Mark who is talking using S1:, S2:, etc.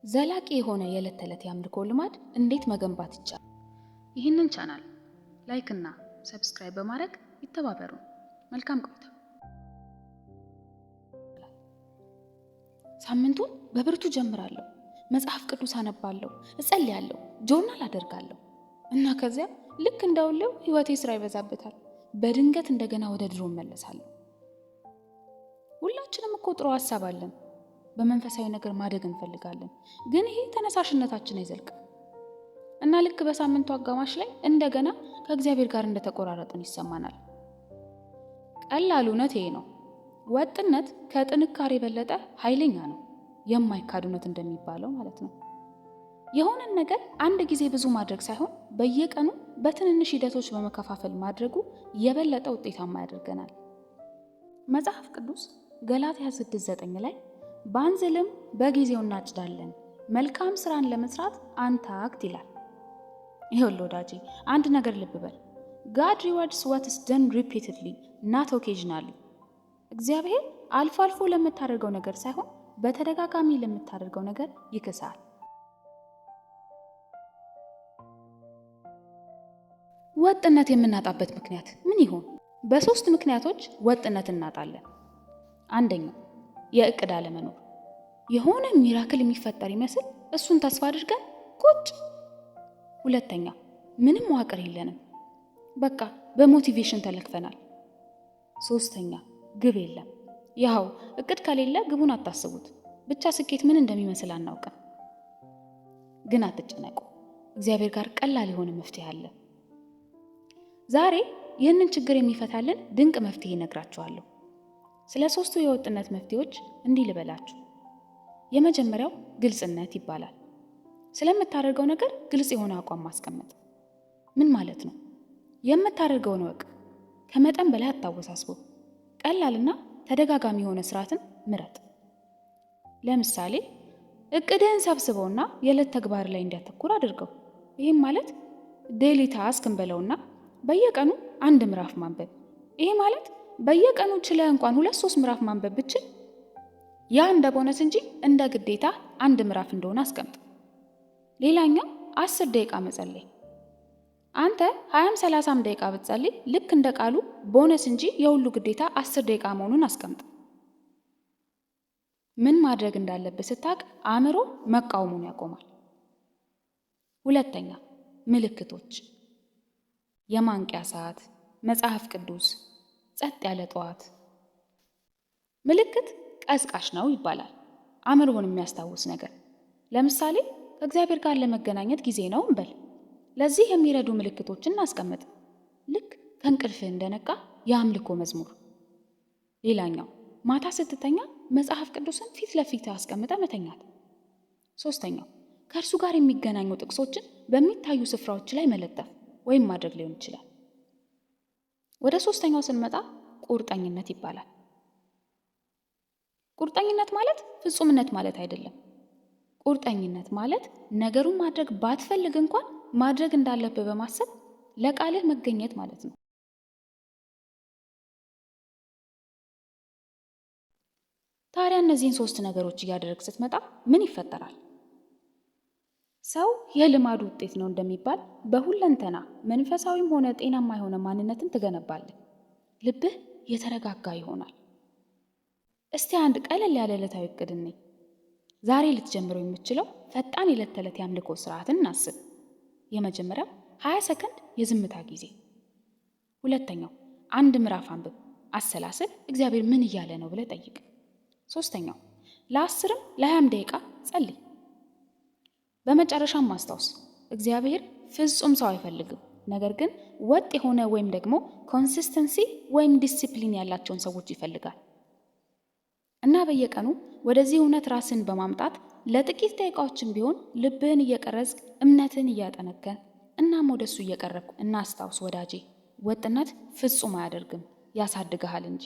S1: ዘላቂ የሆነ የዕለት ተዕለት የአምልኮ ልማድ እንዴት መገንባት ይቻላል? ይህንን ቻናል like እና subscribe በማድረግ ይተባበሩ። መልካም ቆይታ። ሳምንቱን በብርቱ ጀምራለሁ። መጽሐፍ ቅዱስ አነባለሁ፣ እጸልያለሁ፣ ጆርናል አደርጋለሁ እና ከዚያ ልክ እንዳውለው ህይወቴ ስራ ይበዛበታል። በድንገት እንደገና ወደ ድሮ እመለሳለሁ። ሁላችንም እኮ ጥሩ ሀሳብ አለን። በመንፈሳዊ ነገር ማደግ እንፈልጋለን። ግን ይሄ ተነሳሽነታችን አይዘልቅም እና ልክ በሳምንቱ አጋማሽ ላይ እንደገና ከእግዚአብሔር ጋር እንደተቆራረጥን ይሰማናል። ቀላሉ እውነት ይሄ ነው። ወጥነት ከጥንካሬ የበለጠ ኃይለኛ ነው። የማይካድ እውነት እንደሚባለው ማለት ነው። የሆነን ነገር አንድ ጊዜ ብዙ ማድረግ ሳይሆን በየቀኑ በትንንሽ ሂደቶች በመከፋፈል ማድረጉ የበለጠ ውጤታማ ያደርገናል። መጽሐፍ ቅዱስ ገላትያ 6:9 ላይ "ባንዝልም በጊዜው እናጭዳለን፣ መልካም ስራን ለመስራት አንታክት" ይላል። ይኸውልህ ወዳጄ፣ አንድ ነገር ልብ በል። God rewards what's done repeatedly, not occasionally። እግዚአብሔር አልፎ አልፎ ለምታደርገው ነገር ሳይሆን በተደጋጋሚ ለምታደርገው ነገር ይክሳል። ወጥነት የምናጣበት ምክንያት ምን ይሆን? በሶስት ምክንያቶች ወጥነት እናጣለን። አንደኛው የእቅድ አለመኖር። የሆነ miracle የሚፈጠር ይመስል እሱን ተስፋ አድርገን ቁጭ። ሁለተኛ፣ ምንም መዋቅር የለንም። በቃ በ motivation ተለክፈናል። ሶስተኛ፣ ግብ የለም። ያው እቅድ ከሌለ ግቡን አታስቡት። ብቻ ስኬት ምን እንደሚመስል አናውቅም። ግን አትጨነቁ፣ እግዚአብሔር ጋር ቀላል የሆነ መፍትሄ አለ። ዛሬ ይህንን ችግር የሚፈታልን ድንቅ መፍትሄ እነግራችኋለሁ። ስለ ሶስቱ የወጥነት መፍትሄዎች እንዲህ ልበላችሁ። የመጀመሪያው ግልጽነት ይባላል። ስለምታደርገው ነገር ግልጽ የሆነ አቋም ማስቀመጥ። ምን ማለት ነው? የምታደርገውን እወቅ። ከመጠን በላይ አታወሳስበው። ቀላልና ተደጋጋሚ የሆነ ስርዓትን ምረጥ። ለምሳሌ እቅድህን ሰብስበውና የዕለት ተግባር ላይ እንዲያተኩር አድርገው። ይህም ማለት daily task እንበለውና በየቀኑ አንድ ምዕራፍ ማንበብ። ይሄ ማለት በየቀኑ ችለህ እንኳን ሁለት ሶስት ምዕራፍ ማንበብ ብችል ያ እንደ ቦነስ እንጂ እንደ ግዴታ አንድ ምዕራፍ እንደሆነ አስቀምጥ። ሌላኛው 10 ደቂቃ መጸለይ። አንተ 20ም 30ም ደቂቃ ብትጸልይ ልክ እንደ ቃሉ ቦነስ እንጂ የሁሉ ግዴታ 10 ደቂቃ መሆኑን አስቀምጥ። ምን ማድረግ እንዳለብህ ስታቅ አእምሮ መቃወሙን ያቆማል። ሁለተኛ፣ ምልክቶች፣ የማንቂያ ሰዓት፣ መጽሐፍ ቅዱስ፣ ጸጥ ያለ ጠዋት። ምልክት ቀስቃሽ ነው ይባላል። አእምሮን የሚያስታውስ ነገር። ለምሳሌ ከእግዚአብሔር ጋር ለመገናኘት ጊዜ ነው እንበል። ለዚህ የሚረዱ ምልክቶችን እናስቀምጥ። ልክ ከእንቅልፍህ እንደነቃ የአምልኮ መዝሙር። ሌላኛው ማታ ስትተኛ መጽሐፍ ቅዱስን ፊት ለፊት አስቀምጠህ መተኛት። ሶስተኛው ከእርሱ ጋር የሚገናኙ ጥቅሶችን በሚታዩ ስፍራዎች ላይ መለጠፍ ወይም ማድረግ ሊሆን ይችላል። ወደ ሶስተኛው ስንመጣ ቁርጠኝነት ይባላል። ቁርጠኝነት ማለት ፍጹምነት ማለት አይደለም። ቁርጠኝነት ማለት ነገሩን ማድረግ ባትፈልግ እንኳን ማድረግ እንዳለብህ በማሰብ ለቃልህ መገኘት ማለት ነው። ታዲያ እነዚህን ሶስት ነገሮች እያደረግክ ስትመጣ ምን ይፈጠራል? ሰው የልማዱ ውጤት ነው እንደሚባል በሁለንተና መንፈሳዊም ሆነ ጤናማ የሆነ ማንነትን ትገነባለህ። ልብህ የተረጋጋ ይሆናል። እስቲ አንድ ቀለል ያለ ዕለታዊ እቅድ እንይ። ዛሬ ልትጀምረው የምትችለው ፈጣን የዕለት ተዕለት የአምልኮ ስርዓትን እናስብ። የመጀመሪያው 20 ሰከንድ የዝምታ ጊዜ። ሁለተኛው አንድ ምዕራፍ አንብብ፣ አሰላስል፣ እግዚአብሔር ምን እያለ ነው ብለህ ጠይቅ። ሶስተኛው ለ10ም ለ20ም ደቂቃ ጸልይ። በመጨረሻም ማስታወስ፣ እግዚአብሔር ፍጹም ሰው አይፈልግም፣ ነገር ግን ወጥ የሆነ ወይም ደግሞ consistency ወይም ዲሲፕሊን ያላቸውን ሰዎች ይፈልጋል። እና በየቀኑ ወደዚህ እውነት ራስን በማምጣት ለጥቂት ደቂቃዎችም ቢሆን ልብህን እየቀረጽክ፣ እምነትህን እያጠነከርክ፣ እናም ወደ እሱ እየቀረብክ። እናስታውስ ወዳጄ፣ ወጥነት ፍጹም አያደርግም፣ ያሳድግሃል እንጂ።